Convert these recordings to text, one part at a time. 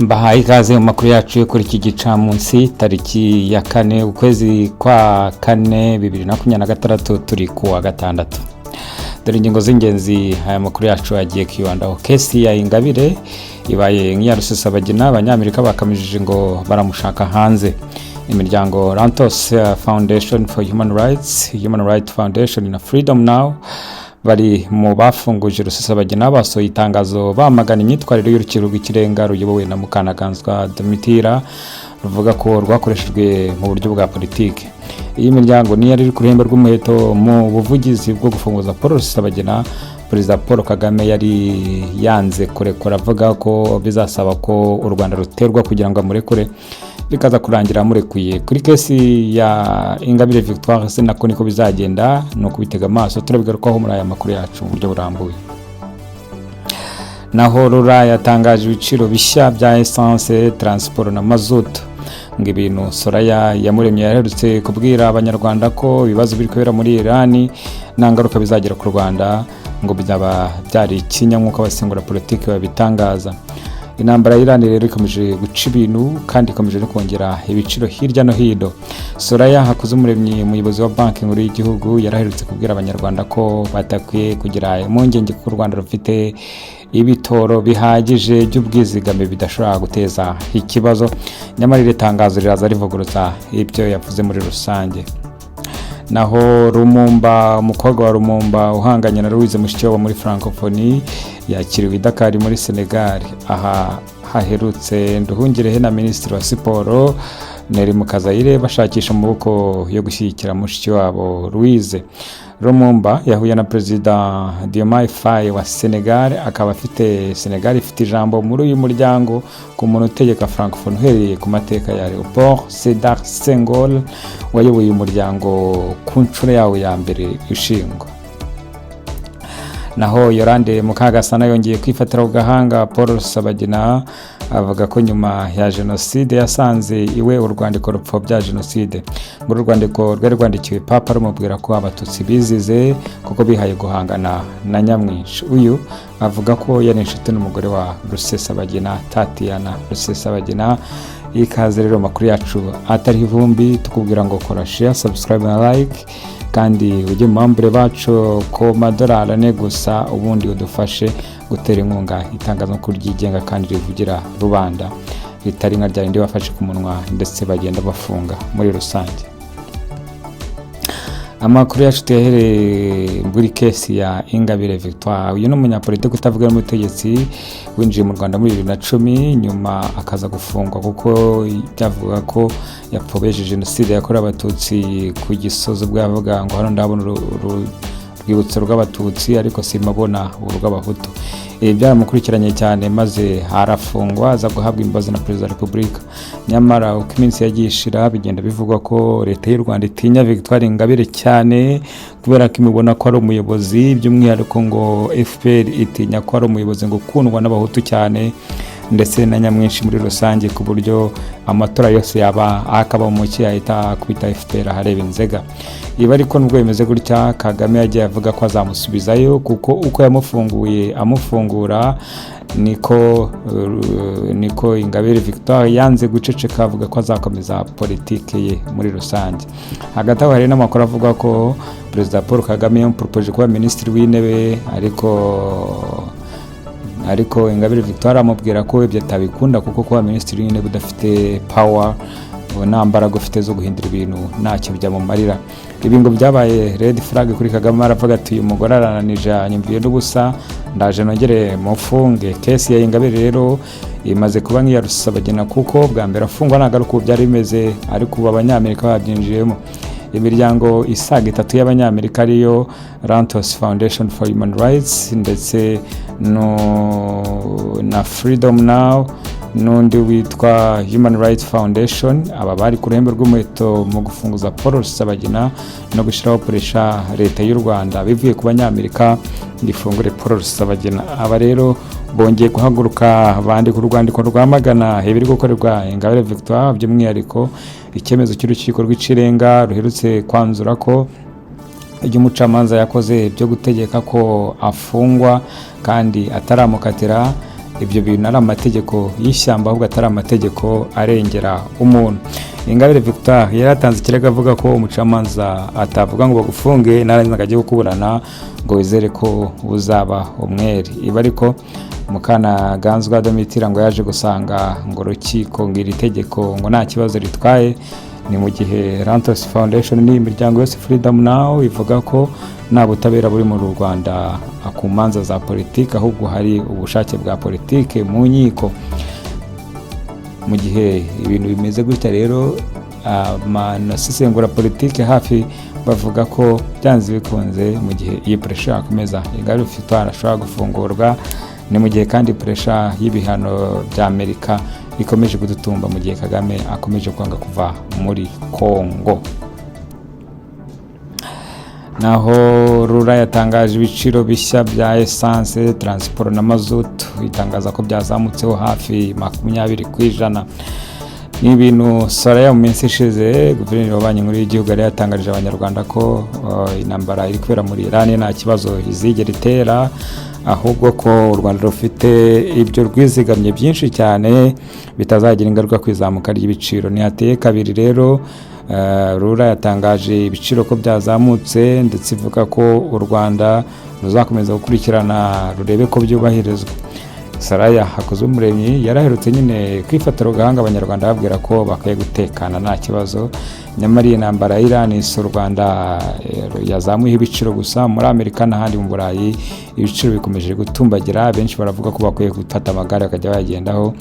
Mbahaye ikaze mu makuru yacu yo kuri iki gicamunsi, tariki ya 4, ukwezi kwa 4, 2026, turi ku wa gatandatu. Dore ingingo z'ingenzi aya makuru yacu agiye kwibandaho. Case ya Ingabire ibaye nk'iya Rusesabagina, Abanyamerika bakamijije ngo baramushaka hanze. Imiryango Lantos Foundation for Human Rights, Human Rights Foundation na Freedom Now bari mu bafunguje Rusesabagina basohoye itangazo bamagana imyitwarire y'Urukiko rw'Ikirenga ruyobowe na Mukantaganzwa Domitira, ruvuga ko rwakoreshejwe mu buryo bwa politiki. Iyi miryango niyo yari iri ku ruhembe rw'umuheto mu buvugizi bwo gufunguza Paul Rusesabagina. Perezida Paul Kagame yari yanze kurekura, avuga ko bizasaba ko u Rwanda ruterwa kugira ngo amurekure, bikaza kurangira amurekuye. Kuri case ya Ingabire Victoire se nako niko bizagenda? Ni ukubitega amaso, turabigarukaho muri aya makuru yacu mu buryo burambuye. Naho RURA yatangaje ibiciro bishya bya essence, transport na mazutu. Ngo ibintu Soraya Yamuremye yaherutse kubwira Abanyarwanda ko ibibazo biri kubera muri Irani nta ngaruka bizagera ku Rwanda, ngo byaba byari ikinya nk'uko abasengura politiki babitangaza. Intambara y'Irani rero ikomeje guca ibintu kandi ikomeje no kongera ibiciro hirya no hino. Soraya Hakuzumuremyi, umuyobozi wa Banki Nkuru y'Igihugu, yaraherutse kubwira Abanyarwanda ko batakwiye kugira impungenge kuko u Rwanda rufite ibitoro bihagije by'ubwizigame bidashobora guteza ikibazo. Nyamara iri tangazo riraza rivugurutsa ibyo yavuze muri rusange. Naho Lumumba, umukobwa wa Lumumba uhanganye na Louise Mushikiwabo muri Francophonie, yakiriwe i Dakar muri Senegal. Aha haherutse Nduhungirehe na Minisitiri wa Siporo Nelly Mukazayire bashakisha amaboko yo gushyigikira Mushikiwabo Louise. Lumumba yahuye na Perezida Diomaye Faye wa Senegal, akaba afite Senegal ifite ijambo muri uyu muryango ku muntu utegeka Francophonie uhereye ku mateka ya Leopold Sedar Senghor wayoboye uyu muryango ku nshuro yawo ya mbere ushingwa. Naho Yolande Mukagasana yongeye kwifatira ku gahanga Paul Rusesabagina, avuga ko nyuma ya jenoside yasanze iwe urwandiko rupfobya jenoside. Ngo uru rwandiko rwari rwandikiwe Papa rumubwira ko Abatutsi bizize kuko bihaye guhangana na nyamwinshi. Uyu avuga ko yari inshuti n'umugore wa Rusesabagina, Tatiana Rusesabagina. Ikaze rero makuru yacu atariho ivumbi, tukubwira ngo kora share, subscribe na like, kandi ujye mu membre bacu ku madolari 4 gusa, ubundi udufashe gutera inkunga itangazamakuru ryigenga kandi rivugira rubanda, ritari nka rya rindi bafashe ku munwa ndetse bagenda bafunga muri rusange. Amakuru yacu tuyahereye muri case ya Ingabire Victoire. Uyu ni umunyapolitiki utavuga n'ubutegetsi winjiye mu Rwanda muri 2010, nyuma akaza gufungwa kuko byavuga ko yapfobeje jenoside yakorewe Abatutsi ku Gisozi, ubwo yavuga ngo: "Hano ndabona urwibutso rw'Abatutsi ariko simabona urw'Abahutu." Ibi byaramukurikiranye cyane maze arafungwa, aza guhabwa imbabazi na Perezida wa Repubulika. Nyamara uko iminsi yagiye ishira, bigenda bivugwa ko Leta y'u Rwanda itinya Victoire Ingabire cyane kubera ko imubona ko ari umuyobozi. By'umwihariko ngo FPR itinya ko ari umuyobozi ngo ukundwa n'Abahutu cyane ndetse na nyamwinshi muri rusange, ku buryo amatora yose yaba akaba mu yahita akubita FPR ahareba inzega. Ibi ariko nubwo bimeze gutya, Kagame yagiye avuga ko azamusubizayo, kuko uko yamufunguye amufungura niko Ingabire Victoire yanze guceceka, avuga ko azakomeza politike ye muri rusange. Hagati aho hari n'amakuru avuga ko Perezida Paul Kagame yamuporopoje kuba Minisitiri w'Intebe, ariko Ingabire Victoire amubwira ko ibyo atabikunda, kuko kuba Minisitiri w'Intebe udafite power, nta mbaraga ufite zo guhindura ibintu, ntacyo byamumarira. Ibi ngo byabaye red flag kuri Kagame, aravuga ati: "Uyu mugore arananije, anyumviye n'ubusa, ndaje nongere mufunge." Case ya Ingabire rero imaze kuba nk'iya Rusesabagina, kuko bwa mbere afungwa ntabwo ari uko byari bimeze, ariko ubu Abanyamerika babyinjiyemo. Imiryango isaga itatu y'Abanyamerika, ariyo Lantos Foundation for Human Rights ndetse no, na Freedom Now n'undi witwa Human Rights Foundation, aba bari ku ruhembe rw'umuheto mu gufunguza Paul Rusesabagina no gushyiraho pressure Leta y'u Rwanda bivuye ku Banyamerika ngo ifungure Paul Rusesabagina. Aba rero bongeye guhaguruka bandika urwandiko rwamagana ibiri gukorerwa Ingabire Victoire, by'umwihariko icyemezo cy'Urukiko rw'Ikirenga ruherutse kwanzura ko ibyo umucamanza yakoze byo gutegeka ko afungwa kandi ataramukatira Ibyo bintu ari amategeko y'ishyamba, ahubwo atari amategeko arengera umuntu. Ingabire Victoire yari yatanze ikirego avuga ko umucamanza atavuga ngo bagufunge, narangiza ngo ajye kukuburana ngo wizere ko uzaba umwere. Ibi ariko Mukanaganzwa Domitira ngo yaje gusanga ngo urukiko ngo iri tegeko ngo nta kibazo ritwaye. Ni mu gihe Lantos Foundation n'iyi miryango yose, Freedom Now, ivuga ko nta butabera buri mu Rwanda ku manza za politiki, ahubwo hari ubushake bwa politiki mu nkiko. Mu gihe ibintu bimeze gutya rero, abanasesengura politiki hafi bavuga ko byanze bikunze, mu gihe iyi pressure yakomeza, Ingabire Victoire ashobora gufungurwa. Ni mu gihe kandi pressure y'ibihano bya Amerika ikomeje kudutumba, mu gihe Kagame akomeje kwanga kuva muri Congo. Naho RURA yatangaje ibiciro bishya bya essence, transport na mazutu, itangaza ko byazamutseho hafi 20%. Ni ibintu Soraya mu minsi ishize, guverineri wa Banki Nkuru y'Igihugu, yari yatangarije Abanyarwanda ko intambara iri kubera muri Iran nta kibazo izigera itera, ahubwo ko u Rwanda rufite ibyo rwizigamye byinshi cyane bitazagira ingaruka ku izamuka ry'ibiciro. Ntihateye kabiri rero, RURA yatangaje ibiciro ko byazamutse, ndetse ivuga ko u Rwanda ruzakomeza gukurikirana rurebe ko byubahirizwa. Soraya Hakuzwumuremyi yaraherutse nyine kwifatira gahanga Abanyarwanda, babwira ko bakwiye gutekana nta kibazo. Nyamara iyi ntambara ya Iran si u Rwanda yazamuye ibiciro gusa. Muri Amerika n'ahandi mu Burayi ibiciro bikomeje gutumbagira. Benshi baravuga ko bakwiye gufata amagare bakajya bayagendaho,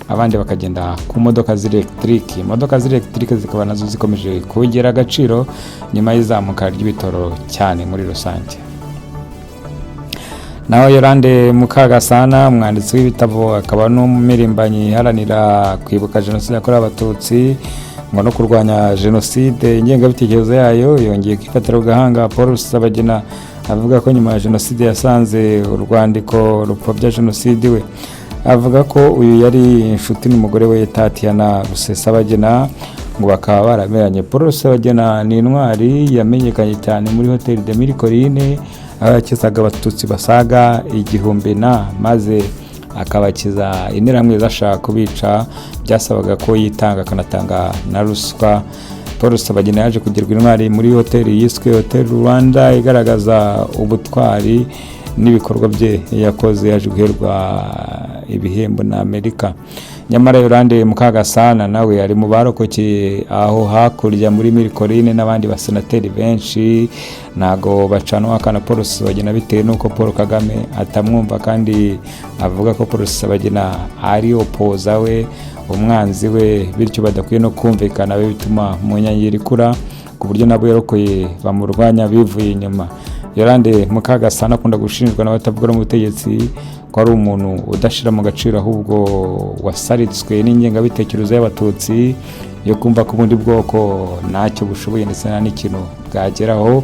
abandi bakagenda ku modoka z'electric. Imodoka z'electric zikaba nazo zikomeje kongera agaciro nyuma y'izamuka ry'ibitoro cyane muri rusange. Naho Yolande Mukagasana, umwanditsi w'ibitabo akaba n'umumirimbanyi iharanira kwibuka Jenoside yakorewe Abatutsi ngo no kurwanya jenoside ingengabitekerezo yayo, yongeye kwifatira ku gahanga Paul Rusesabagina, avuga ko nyuma ya jenoside yasanze urwandiko rupfobya jenoside we. Avuga ko uyu yari inshuti n'umugore we Tatiana Rusesabagina, ngo bakaba barameranye. Paul Rusesabagina ni intwari yamenyekanye cyane muri Hoteli des Mille Collines, aho yakizaga Abatutsi basaga 1000 na maze akabakiza Interahamwe zashaka kubica. Byasabaga ko yitanga, akanatanga na ruswa. Paul Rusesabagina yaje kugirwa intwari muri hoteli yiswe Hotel Rwanda, igaragaza ubutwari n'ibikorwa bye yakoze. Yaje guherwa ibihembo na Amerika. Nyamara Yolande Mukagasana nawe ari mu barokokeye aho hakurya muri Mille Collines n'abandi basenateri benshi, ntago bacana uwaka Paul Rusesabagina, bitewe n'uko Paul Kagame atamwumva, kandi avuga ko Paul Rusesabagina ari opposant we, umwanzi we, bityo badakwiye no kumvikana. Be bituma mu nkengero ikura ku buryo nabo yarokoye bamurwanya bivuye inyuma. Yolande Mukagasana akunda gushinjwa n'abatavuga rumwe ubutegetsi ko ari umuntu udashira mu gaciro, ahubwo wasaritswe n'ingengabitekerezo y'Abatutsi yo kumva ko ubundi bwoko ntacyo bushoboye ndetse nta n'ikintu bwageraho,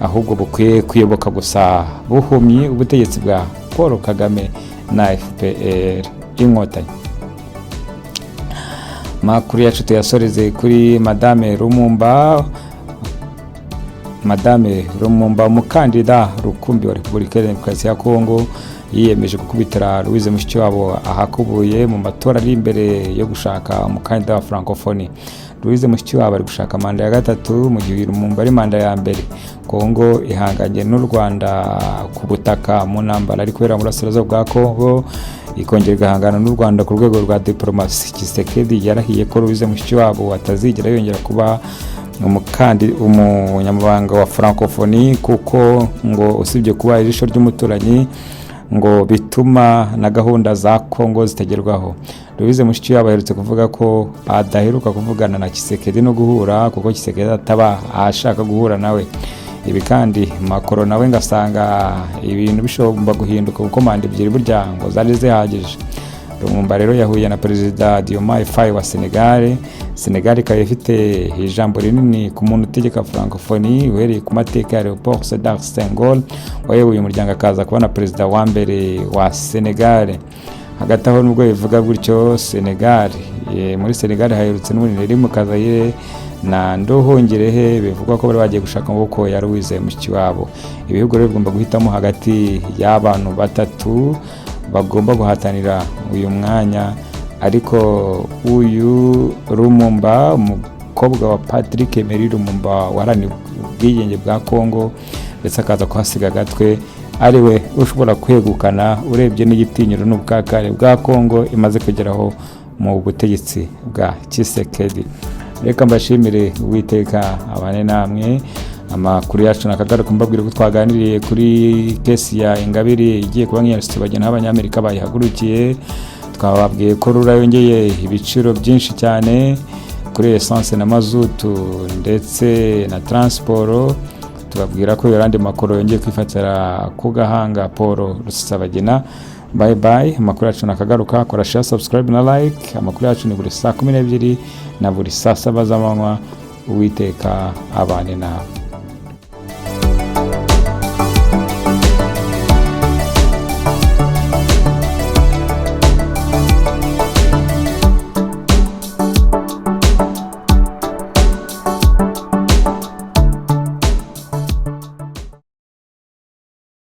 ahubwo bukwiye kuyoboka gusa buhumyi ubutegetsi bwa Paul Kagame na FPR Inkotanyi. Makuru yacu tuyasoreze kuri Madame Lumumba. Madame Lumumba, umukandida rukumbi wa Repubulika ya Demokarasi ya Kongo, yiyemeje gukubitira Louise Mushikiwabo ahakubuye mu matora ari imbere yo gushaka umukandida wa Francophonie. Louise Mushikiwabo ari gushaka manda ya gatatu, mu gihe Lumumba ari manda ya mbere. Kongo ihanganye n'u Rwanda ku butaka mu ntambara ari kubera mu burasirazuba bwa Kongo, ikongera igahangana n'u Rwanda ku rwego rwa diplomasi. Tshisekedi yarahiye ko Louise Mushikiwabo atazigera yongera kuba umunyamabanga wa Francophonie, kuko ngo usibye kuba ijisho ry'umuturanyi, ngo bituma na gahunda za Kongo zitagerwaho. Louise Mushikiwabo aherutse kuvuga ko adaheruka kuvugana na Tshisekedi no guhura, kuko Tshisekedi ataba ashaka guhura nawe. Ibi kandi Macron nawe ngasanga ibintu bishobora guhinduka, kuko manda ebyiri burya ngo zari zihagije. Lumumba rero yahuye na Perezida Diomaye Faye wa Senegal. Senegal ikaba ifite ijambo rinini ku muntu utegeka Francophonie, uhereye ku mateka ya Leopold Sedar Senghor wayoboye umuryango, akaza kubona perezida wa mbere wa Senegal. Hagati aho, nubwo bivuga gutyo, Senegal, muri Senegal haherutse n'ubundi Mukazayire na Nduhungirehe, bivugwa ko bari bagiye gushaka amaboko ya Louise Mushikiwabo. Ibihugu rero bigomba guhitamo hagati y'abantu batatu. Bagomba guhatanira uyu mwanya, ariko uyu Lumumba, umukobwa wa Patrick Emery Lumumba waharaniye ubwigenge bwa Congo ndetse akaza kuhasiga agatwe, ariwe ushobora kwegukana, urebye n'igitinyiro n'ubwakare bwa Congo imaze kugeraho mu butegetsi bwa Tshisekedi. Reka mbashimire, Uwiteka abane namwe. Amakuru yacu nakagaruka. Mbabwira ko twaganiriye kuri case ya Ingabire igiye kuba nk'iya Rusesabagina, aho Abanyamerika bayihagurukiye. Twababwiye ko RURA yongeye ibiciro byinshi cyane kuri essence na mazutu ndetse na transport. Tubabwira ko Yolande Makolo yongeye kwifatira ku gahanga Paul Rusesabagina. Bye bye. Amakuru yacu nakagaruka. Kora share, subscribe na like. Amakuru yacu ni buri saa 12 na buri saa 7 z'amanywa. Uwiteka abane nawe.